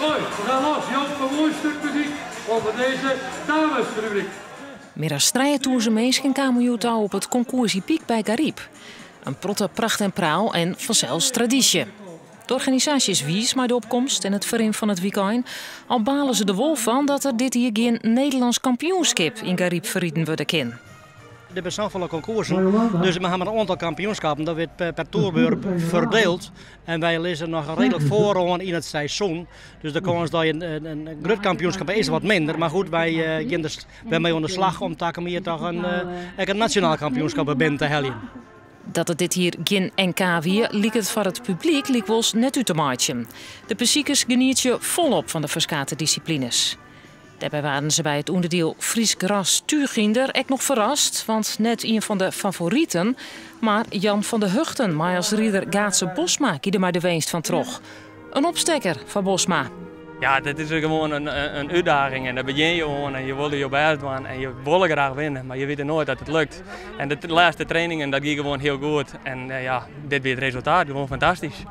Mooi, we gaan los. Joop, een mooi stuk muziek over deze damesrubriek. Mear as 3000 minsken kamen hjoed ôf op it konkoers hippyk by Garyp. In protte pracht en praal en fansels tradysje. De organisaasje is wiis mei de opkomst en it ferrin fan it wykein. Al bale se der wol fan dat der dit jier gjin Nederlânsk kampioenskip yn Garyp ferriden wurde kin. Der binne safolle konkoersen, dus we hawwe mar in oantal kampioenskappen. Dat wurdt per toerbeurt ferdield. En wy lizze noch reedlik foaroan yn it seizoen. Dus de kâns dat je in grut kampioenskap is wat minder. Mar goed, wy gean der wer mei oan de slach om takom jier toch in, ek in nasjonaal kampioenskap binnen te heljen. Dat it dit jier gjin NK wie, liket foar it publyk lykwols net út te meitsjen. De besikers genietsje folop fan de ferskate dissiplines. Dêrby waarden se by it ûnderdiel Frysk ras túchhynder ek noch ferrast, want net ien fan de favoriten, mar Jan van de Huchten mei as rider Gaatse Bosma gie der mei de winst fan troch. In opstekker foar Bosma. Ja, dit is gewoan in útdaging en dêr begjinne je oan en je wolle jo bêst dwaan en je wolle graach winne, mar je witte noait dat it lukt. En de lêste trainingen, dat gie gewoan hiel goed en ja, dit wie it resultaat, gewoan fantastysk.